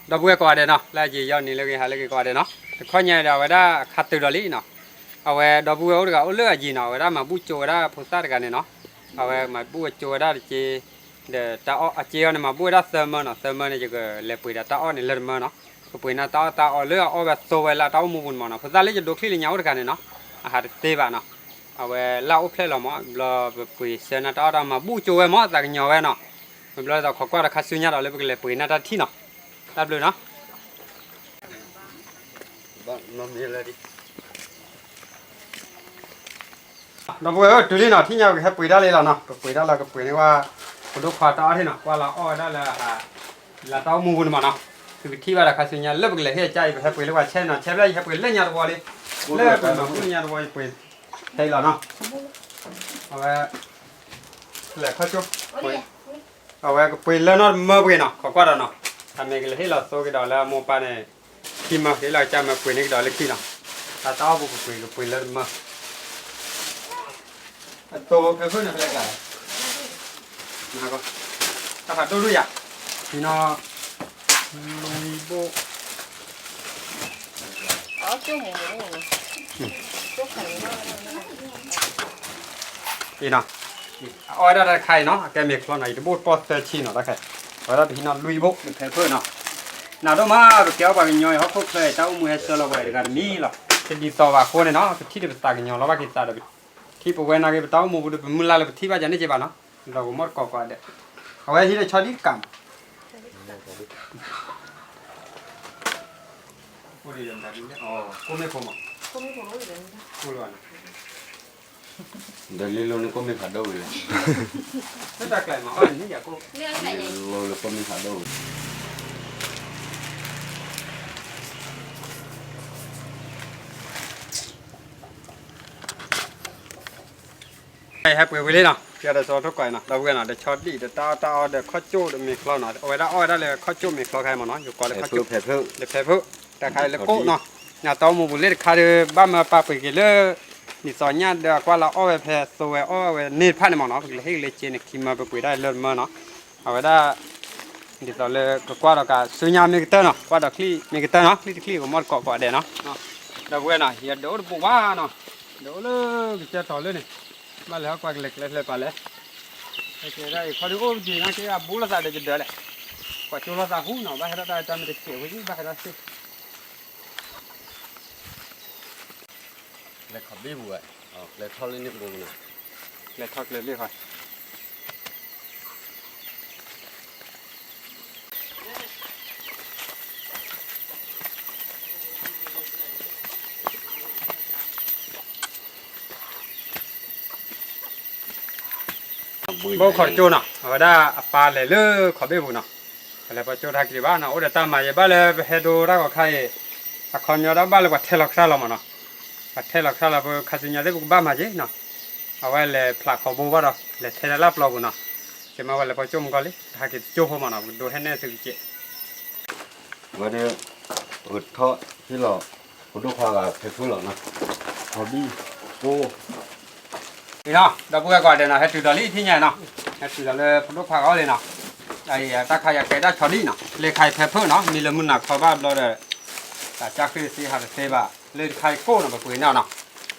ဒီပုၢ်ဝဲၢ်ကိးဂၤဒဲးနီၤ, လၢအယံာ်ယီနံၤလၢဂ့ၤ ဟါလၢဂ့ၤကိးဂၤဒဲးနီၤ, တခီညါဒီး အဝဲဒၣ်အခါတုၤဒီးလံနီၤ, အဝဲဒီပုၢ်ဝဲၢ်အိၣ်တဂၤအိၣ်လၢအယံာ်နီၤ, အဝဲဒၣ်မၤဘူၣ်ကၠိဝဲဒၣ်ဖိသၣ်တဂၤန့ၣ်နီၤ, အဝဲမၤဘူၣ်ကၠိဝဲဒၣ်တက့ၢ်, ဒီးတၢ်အီၣ်အက့အီၣ်န့ၣ် မၤဘူၣ်ဝဲဒၣ်သၢမၢနီၤ, သၢမၢန့ၣ် ယကလဲၤပှ့ၤဒီးတၢ်အီၣ်န့ၣ်လၢတမၢနီၤ, ကပှ့ၤန့ၢ်တၢ်အီၣ်တၢ်အီလၢအအီၣ်ဝဲအသိဝဲလၢတၢ်အိၣ်မူပူၤန့ၣ်မၢနီၤ, ဖိသၣ်လၢယဒိချံလၢညါအိၣ်တဂၤန့ၣ်နီၤ, အဟးတသ့ဘၣ်နီၤ. အဝဲလၢအအိၣ်ဖျဲၣ်လီၤမၢ်, ဘျီပပှ့ၤဆှၢန့ၢ်တၢ်အီၣ်တၢ်မၤဘူၣ်ကၠိဝဲမၢ် သးကညီၤဝဲနီၤ, မ့ၢ်ဘျီသိးခိးကွၢ်ဒီးခါဆူညါဒီးလၢပကလဲၤပှ့ၤန့ၢ်တၢ်ထံၣ်နီၤ, တၢ်ဘျုးနီၤ. ဒီပုၢ်ဝဲၢ် တုၤလံနီၤ, ထံၣ်ညါပကဟဲပှ့ၤတၢ်လံလီၤနီၤ, ပပှ့ၤတၢ်လီၤ ကပှ့ၤန့ၢ်ဝဲ ဖိဒိၣ်ခွါတၢ်အီၣ်ထံၣ်နီၤ, ကွၢ်လၢအအီၣ်ဝဲဒၣ်လၢ လၢတၢ်အိၣ်မူပူၤန့ၣ်မၢနီၤ, သုကထံၣ်ဘၣ်ဒီးခါဆူညါလၢပကလဲၤဟ့ၣ်အကါအံၤ ပဟဲပှ့ၤလၢပှၤဆဲးနီၤ, ဆဲးဖျၢၣ်အံၤဟဲပှ့ၤလၢညါတဝီလံ, လၢပှၤမၤဘူၣ်လၢညါတဝီယပှ့ၤ ဟဲအံၤလီၤနီၤ, အဝဲ လဲၤခီကၠိ အဝဲကပှ့ၤလၢနီတမၢပှ့ၤနီၤ, ခိးကွၢ်ဒီးနီၤ, တၢ်မ့ၢ်ကလဲၤဟ့ၣ်လီၤသိက့ၤဒီးလၢအမိၢ်ပၢ်န့ၣ်, ခံမၢက့ၤလီၤကၢ်မၢပှ့ၤန့ၢ်ကဒီးလၢခံနီၤ, တၢ်တၢ်အိၣ်ပူၤပပှ့ၤကပှ့ၤလၢတမၢ, အသိဖဲဖုၣ်န့ၣ်ဖဲလဲၣ်, တၢ်ဖးဒိၣ်ဒိၣ်ယၤ, နီၤ, လွံၢ်ဘိၣ် အံၤနီၤ, အအီၣ်ဝဲဒၣ်တၢ်တခါအံၤနီၤ, အကဲမ့ၤချီနီၤ, ယတဘိၣ်တပီၢ်သၢဆံနီၤ, တၢ်ခဲ, အဝဲဒၣ်ပဟံးနီၤလွံၢ်ဘိၣ် နဖဲဖုၣ်နီၤ, နၤဒိၣ်မး ပကဲအီၣ်ပှၤကညီအံၤ ဟီၣ်ခိၣ်ချၢအံၤ တၢ်အိၣ်မူဟဲဆၢလီၤပှၤတဂၤတမံၤလီၤ, တဒ်သိးဘၣ်အဃိန့ၣ်နီၤ, ပထံၣ်ဒီးပသးကညီၤလီၤဘၣ်က့ၤသးဒီး, ထံၣ်ပဝဲနာ်က့ၤ ပတၢ်အိၣ်မူပူၤဒီး ပမုၢ်လၢ်လၢပထံၣ်ဘၣ်ယၤန့ၣ်က့ၤဘၣ်နီၤ, ဒီးကမီၣ်တကိးကိးဂၤဒဲး, အဝဲဟံးဒီးဆီဒံၣ်တကးမး ကိၣ်မ့ၣ်ဖိမး, ကိၣ်လီၤန့ၣ်, ဒီးလ့လိန့ၣ်ကိၣ်မ့ၣ်ဖးဒိၣ်ဝံၤလံ, လ့လိလၢကိၣ်မ့ၣ်ဖးဒိၣ်ဝံၤ, ဟဲပှ့ၤဝံၤလံနီၤ, ပျဲဒီးစီၤထိၣ်ကွၢ်နီၤ, ဒီပုၢ်ဝဲၢ်နီၤ, ဒီးဆီဒံၣ် ဒီးတၢ်အီၣ်တၢ်အီ ဒီးခီၣ်ကၠိၣ်ဒီးမ့ၤချီနီၤ, အဝဲဒၣ်အီၣ်ဝဲဒၣ်လၢခီၣ်ကၠိၣ်မ့ၤချီခဲမးနီၤ, ယကွၢ်လၢခီၣ်ကၠိၣ်, ဒီးဖဲဖုၣ်, တၢ်ခါအံၤလၢကိၣ်နီၤ, နတၢ်အိၣ်မူပူၤလၢတခါဒီး ဘၣ်မၢပာ်ပှ့ၤက့ၤလၢ ဒ်သိးညါဒီးအကွၢ်လၢအီၣ်ဝဲဖဲသိဝဲအီၣ်ဝဲန့ၣ်တဖၣ်န့ၣ်မးနီၤ, ပကလဲၤဟ့ၣ်က့ၤလၢက့န့ၣ် ခံမၢပပှ့ၤဒၣ်လၢတမၢနီၤ, အဝဲဒၣ် ဒ်သိးလၢကကွၢ်ဒီးကးဆူညါမ့ၢ်ကတၢၢ်နီၤ, ကွၢ်ဒီးချံမ့ၢ်ကတၢၢ်နီၤ, ချံတချံကမီၣ်တကိးကိးဂၤဒဲးနီၤ, ဒီပုၢ်ဝဲၢ်နီၤ, ယဒိးအိၣ်တဘူးဘၣ်နီၤ, ဒိးအိၣ်လၢကစၢၢ်တီၤလၢန့ၣ်, ဘၣ်လဲၤဟီၣ်ကွၢ်ကလဲၤကျဲဖျဲၣ်ပာ်လဲၣ်, ကဲဒၣ်အံၤခီဒုးအိၣ်က့ၤနာ်က့အဘူးလိာ်သးဒီးယဒၢးလဲၣ်, ကွၢ်ကၠိလိာ်သးဟူနီၤ, ဘၣ်ဟဲဒၣ်တၢ်တၢ်မ့ၢ်တကဲးဝဲယဘၣ်ဟဲဒၣ်သ့ လဲၤခီဘ့ၣ်ပူၤဝဲ, လဲၤထီၣ်လၢန့ၣ်ပူၤနီၤ, လဲၤထီၣ်ကျဲဘ့ၣ်ဃီ, ဘိၣ်ခီၣ်ကၠိၣ်နီၤ, အဝဲဒၣ်အပၢ်လဲၤလၢခီဘ့ၣ်ပူၤနီၤ, ပလဲၤပှၤကၠိၣ်တၢ်က့ၤဘၣ်နီၤ, အိၣ်ဒီးတၢ်မၤယံၤဘၣ်လၢပဟဲဒိတၢ်ဂီၤခါအံၤ, အခီပညီဒၣ်ဘၣ်လၢပှၤထဲလီၤကစၢ်လီၤမးနီၤ, ပှၤထဲလီၤကစၢ်လီၤ ပခါဆူညါသ့ၣ်ပကဘၣ်မၤက့ၤနီၤ, အဝဲလဲၤဖျးခီဘိဘၣ်ဒီး လဲၤထဲလၢပျီပူၤနီၤ, ကမ့ၢ်ဝဲလဲၤပှၤကၠိၣ်မုၢ်ကီၢ်လံ, တဟဲက့ၤတကၠိၢ်ဖိမးနီၤ, ပကဒိးဟဲနဲၣ်သုကကဲး ဝဲဒၣ် ပကထီၣ်ဟ့ၣ်လီၤ ဖိဒိၣ်ခွါဂၤဖဲဖုၣ်လီၤနီၤ, ခီဘံၣ်ကိၣ် အံၤနီၤ, ဒီပုၢ်ဝဲၢ်ကိးဂၤဒဲးနီၤ, ဟဲတုၤဒီးလံထံၣ်ညါနီၤ, ဟဲတုၤဒီးလၢဖိဒိၣ်ခွါဂၤအအိၣ်လံနီၤ, တၢ်ခါယၤကဲဒၣ်ဆီဒံၣ်နီၤ, လ့ၣ်ခါအံၤဖဲဖုၣ်နီၤ, မ့ၢ်လၢမုၢ်နၤခီဘၣ်ဘျီဒီး တၢ်ကၢ်ဃ့ၢ်သ့ဟးတသ့ဘၣ်, လ့ၣ်တခါအံၤကိၣ်နီၤ, ပပှ့ၤနီၤ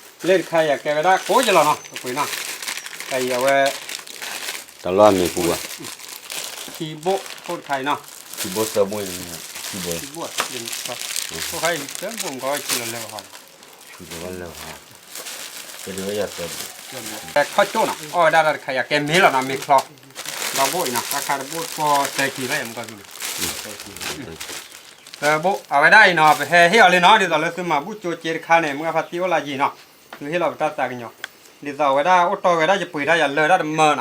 နီၤ, လ့ၣ်တခါယၤကဲဝဲဒၣ်ကိၣ်ယလီၤနီၤ, ပပှ့ၤနီၤ, တၢ်အံၤအဝဲ တၢ်လီၢ်အမံၤပူၤဘၣ်, ခံဘိၣ်ခိၣ်တခါအံၤနီၤ, ခံဘိၣ်သၢဘိၣ်, ခံဘိၣ်, ခိၣ်ခါအံၤသၢဘိၣ်မ့ၢ်ကီဆံလီၤလၢပဟီ, ခီကၠိၣ်နီၤ, အီၣ်ဝဲဒၣ်တၢ်တခါယၤကဲမ့ၢ်လီၤနီၤ, မ့ၢ်ချီ, ဒီဘိၣ်အံၤနီၤ, တၢ်ခါတဘိၣ်တပီၢ်သၢဆံဘၣ်ယၤမ့ၢ်ကီဆံလီၤ, သၢဘိၣ်, အဝဲဒၣ်အံၤနီၤ, ပဟဲဟ့ၣ်အီၤလံနီၤ, ဒ်သိးလၢသုမၤဘူၣ်ကၠိက့တခါန့ၣ် မုၢ်ဂၤဖါတံၢ်အိၣ်လၢယံၤနီၤ, သုဟ့ၣ်လီၤပတၢ်သးကညီၤ, ဒ်သိးအဝဲဒၣ်အိၣ်တီၢ်ဝဲဒၣ်ယပှ့ၤတၢ်ယၤလၢတၢ်တမၢနီၤ,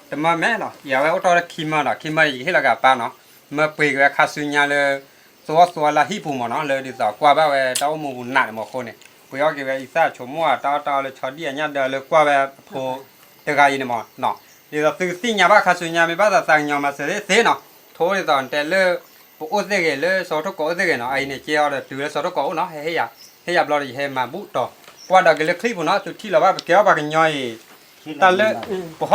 တမၢမဲာ်လီၤ, ယၤဝဲအိၣ်တီၢ်ဝဲဒၣ်ခံမၢဒီး ခံမၢန့ၣ် ယကဟ့ၣ်လီၤက့ၤအပၢ်နီၤ, မၢပှ့ၤက့ၤဝဲခါဆူညါလၢ သိအီၣ်သိအီလၢဟံၣ်ပူၤမးနီၤ, လၢဒ်သိးကွၢ်ဘၣ်ဝဲတၢ်အိၣ်မူပူၤနးန့ၣ်မးအဃိန့ၣ်, ပှ့ၤအီၣ်က့ၤဝဲအံသၣ်ဆိကမိၣ်အတၢ်အီၣ်တၢ်အီလၢဆီဒံၣ်အညၣ်ဒၢလၢကွၢ်ဝဲအဖိတဂၤအံၤန့ၣ်မးနီၤ, ဒ်သိးသုကသ့ၣ်ညါဘၣ်ခါဆူညါ မ့ၢ်ဘၣ်သးသးကညီၤမၤစၢၤသ့သ့နီၤ, ထိၣ်ဒ်သိးတဲလၢ ပအိၣ်သ့ၣ်ဂ့ၤ လၢစီၤထိၣ်ကိးအိၣ်သ့ၣ်ဂ့ၤနီၤ, အအံၤန့ၣ် ကဲအီၤဒီးတုၤလၢစီၤထိၣ်ကိးအိၣ်နီၤ, ဟဲဟ့ၣ်ယၤ, ဟ့ၣ်ယၤဘျီဒီးယဟဲမၤဘူၣ်တီၤ, ကွၢ်ဒီးက့ၤလၢချံပူၤနီၤ, သုထံၣ်လီၤဘၣ် ပကဲအီၣ်ပှၤကညီအံၤ တၢ်လၢ ပဟီၣ်ခိၣ်ချၢဖိအံၤ ပတမ့ၢ်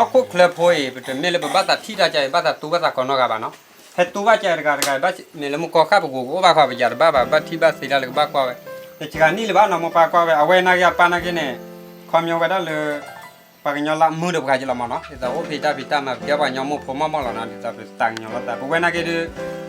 လၢပဘၣ်သးထံၣ်တၢ်ကါအံၤ ဘၣ်သးတူဘၣ်သးကိးနီတဂၤဘၣ်နီၤ, ဟဲတူၢ်ဘၣ်ကဲတဂၤတဂၤ ဘၣ်မ့ၢ်လၢမုၢ်ကီၢ်ခါပူၤကအိၣ်ဘၣ်ဃီ ပယၤတဘၣ်ဘၣ် ဘၣ်ထံၣ်ဘၣ်သ့တၢ်လၢကဘၣ်ကွၢ်ဝဲ, တစှၤနံၣ်လၢၤဘၣ်နီၤ မိၢ်ပၢ်ကွၢ်ဝဲ အဝဲနာ်က့အပၢ်နာ်က့န့ၣ် ခီပညီဝဲဒၣ်လၢ ပှၤကညီလၢမုာ်ဒီးပှၤက့လီၤမးနီၤ, ဒ်သိးအိၣ်ဖဲတၢ်ဖံးတၢ်မၤ ပကဲပှၤကညီမိၢ်ဖိမီၢ်မီၢ်လီၤနီၤ, ဒ်သိးပသးကညီၤလိာ်သး ပဝဲနာ်က့ဒီး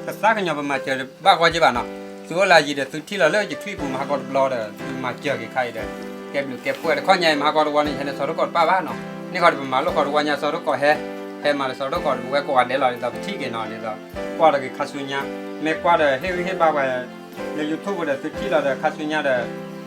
ပသးကညီၤပမၤစၢၤဘၣ်ဃီက့ဘၣ်နီၤ, သုအိၣ်လၢယံၤဒီးသုထံၣ်လီၤလၢ ယချံၣ်ပူၤမၤဟးဂီၤတဘျီဒီး သုမၤစၢၤက့ၤခါအံၤဒီး ကဲဘျုးကဲဖှိၣ်တခီညါအံၤ မၤဟးဂီၤတဝီန့ၣ် ယဟဲန့ၣ်စီၤဒိၣ်ကီးတပၣ်ဘၣ်နီၤ, န့ၢ်ဃီဒီးပမၤလိၣ်ဃီတဝီညါစီၤဒိၣ်ကီးဟဲ, ဟဲမၤဒီးစီၤဒိၣ်ကီးဒီး ပဝဲကိးဂၤဒဲးလီၤ ဒ်သိးပထံၣ်က့ၤနီၤ, ဒ်သိး ကွၢ်ဒီးက့ၤခါဆူညါ, မ့ၢ်ကွၢ်ဒီးဟ့ၣ်ဂံၢ်ဟ့ၣ်ဘါဝဲ လၢ YouTube ဒီးသုထံၣ်လီၤဒီးခါဆူညါဒီး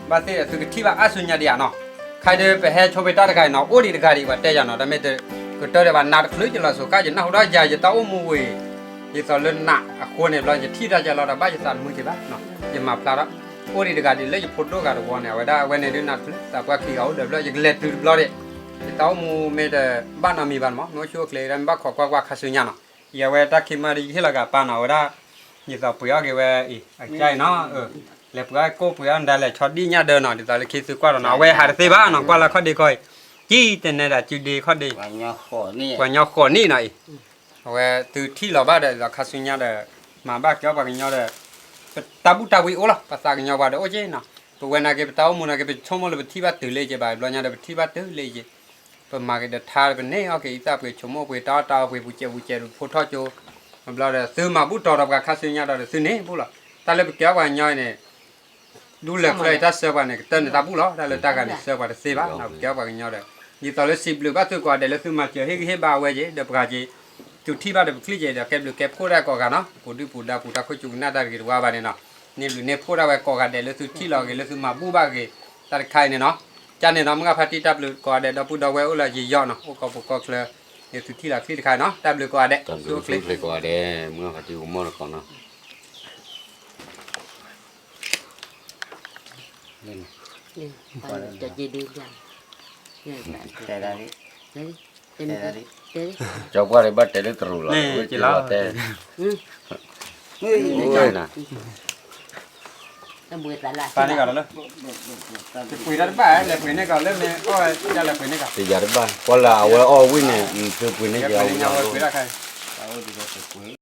ဘၣ်သ့ၣ်ဒီးသုကထံၣ်ဘၣ်အါဆူညါဒံးဧါနီၤ, ခဲအံၤဒီးပဟဲဆိဖဲတၢ်တခါအံၤနီၤ အိၣ်ဒံးတဂၤဒံး ပှၤတဲယၤနီၤ, ဒီးမ့ၢ်တကတၢၢ်ဒီးဘၣ်နးတချုးကလီၤစိၤဃၣ် ယနၢ်ဟူဒီးယၤ ယတၢ်အိၣ်မူဝံၤ ဒ်သိးလၢနးအဃိန့ၣ် ဘျီယထံၣ်တၢ်ကလီၤဒီး ဘၣ်ယသးတမုာ်က့ဘၣ်နီၤ, ယမၤဖျါထီၣ် အိၣ်ဒံးတဂၤဒံးလၢယဖိဒိၣ်ဂၤတဝီန့ၣ် အဝဲဒၣ်အဝဲန့ၣ်ဒုးနးတချုး သးပှၢ်ခံဂၤအိၣ်ဒီး ဘျီယကလဲၤတုၤတဘျီဒီး ယတၢ်အိၣ်မူမ့ၢ်တဘၣ်နီတမံၤဘၣ်န့ၣ်မး မ့ၢ်အိၣ်ဆူၣ်အိၣ်ချ့ဒီး မ့ၢ်ဘၣ်ခိးကွၢ်ကွၢ်ခါဆူညါနီၤ, ယဝဲတၢ်ခံမၢ်ဒီးယဟ့ၣ်လီၤက့ၤအပၢ်နီၤ အဝဲဒၣ် ဒ်သိးပှ့ၤအီၣ်က့ၤဝဲအံၤ အကါအံၤနီၤ, လဲၤပှ့ၤအီၣ်ကိၣ်ပှ့ၤအီၣ်နဒါလဲၤဆီဒံၣ်ညၣ်ဒၢနီၤ, ဒ်သိးလၢခံသုကွၢ်ဒီးနီၤ အဝဲဟးတသ့ဘၣ်နီၤ, ကွၢ်လၢခီၣ်ဒ့ခီအံၤ ကံၢ်တနဲဒၣ်စုဒ့ခီၣ်ဒ့ ပှၤကညီဃိးနံၣ်နီၤအံၤ, အဝဲသုထံၣ်လီၤဘၣ်ဒီး ဒ်သိးခါဆူညါဒီး မၤဘၣ်က့ၤအီၣ်ပှၤကညီဒီး တၢ်ဘူၣ်တၢ်ဝံအိၣ်လီၤ, ပသးကညီၤပှၤဒီးအိၣ်က့နီၤ, ပဝဲနာ်က့ ပတၢ်အိၣ်မူနာ်က့ ပဆိကမိၣ်လၢပထံၣ်ဘၣ်တုၤလၢက့ဘၣ်, ဘျီညါဒီးပထံၣ်ဘၣ်တုၤလၢက့ ပမၤက့ၤဒီးထါဒီးပန့ၢ်အီၣ်က့ၤအံသၣ်ပှ့ၤ ဆိကမိၣ်ပှ့ၤ တၢ်အီၣ်တၢ်အီပှ့ၤ ပူၤစဲးပူၤစဲးဒီးဖိထီၣ်ကၠိ, ဘျီဒီးသုမၤဘူၣ်တီၤဒီးပှၤခါဆူညါဒီး သုန့ၢ်ဘူၣ်လီၤ, တၢ်လၢပကဲအီၣ်ပှၤကညီအံၤန့ၣ် ဒူလၢာ်ချၢအံၤတၢ်ဆှၢပှၤန့ၣ် ကတၢၢ်န့ၣ်တၢ်ဘူၣ်လီၤ, တၢ်လၢတၢ်ဂၤန့ၣ် ဆှၢပှၤတသ့ဘၣ်နီၤ, ပကဲအီၣ်ပှၤကညီဒီး ဒ်သိးလၢစံးဘျုးဘၣ်သုကိးဂၤဒဲးလၢသုမၤစၢၤဟ့ၣ်ဂံၢ်ဟ့ၣ်ဘါအဝဲက့ၤ ဒီးပှၤက့ၤ သုထံၣ်ဘၣ်ဒီးပချံၣ်က့ၤဒီး ကဲဘျုးကဲဖှိၣ်ဒၣ်ကိးဂၤနီၤ, ကိးဒူၣ်ပူၤဒါပူၤ တၢ်ခိၣ်စူၤကနၣ်တၢ်တဂ့ၤတဝါဘၣ်န့ၣ်နီၤ, န့ၢ်ဘျုးန့ၢ်ဖှိၣ်ဒၣ်ဝဲကိးဂၤဒဲးလၢသုထံၣ်လီၤဂ့ၤ လၢသုမၤဘူၣ်ဘၣ်ဂ့ၤ တၢ်တခါအံၤန့ၣ်နီၤ, ကန့ၣ်နီၤ မုၢ်ဂၢ်ဖါတံၢ်တၢ်ဘျုးကိးဂၤဒဲး ဒီပုၢ်ဒီဝဲၢ်အိၣ်လၢယယီၣ်နီၤ အိၣ်ကိးပူၤကိးချၢ န့ၣ်သုထံၣ်လီၤချံတခါနီၤ, တၢ်ဘျုးကိးဂၤဒဲး သုအိၣ်ချ့ ကိးဂၤဒဲး မုၢ်ဂၢ်ဖါတံၢ်ကမီၢ်တကိးနီၤ တဲဒၣ်လံ တဲဒၣ်လံ ကၠီပှၢ်လၢဘၣ်တဲလၢတရူးလီၤ တဲ ပှ့ၤတၢ်တဘၣ် လဲၤပှ့ၤန့ၢ်ကီးလၢမ့ၢ်အီၣ်ဝဲဒၣ်လဲၤပှ့ၤန့ၢ်ကီး တယၤတဘၣ် ကွၢ်လၢအဝဲအီၣ်ဝံၣ်န့ၣ် သုပှ့ၤန့ၢ်က့ၤအဝဲ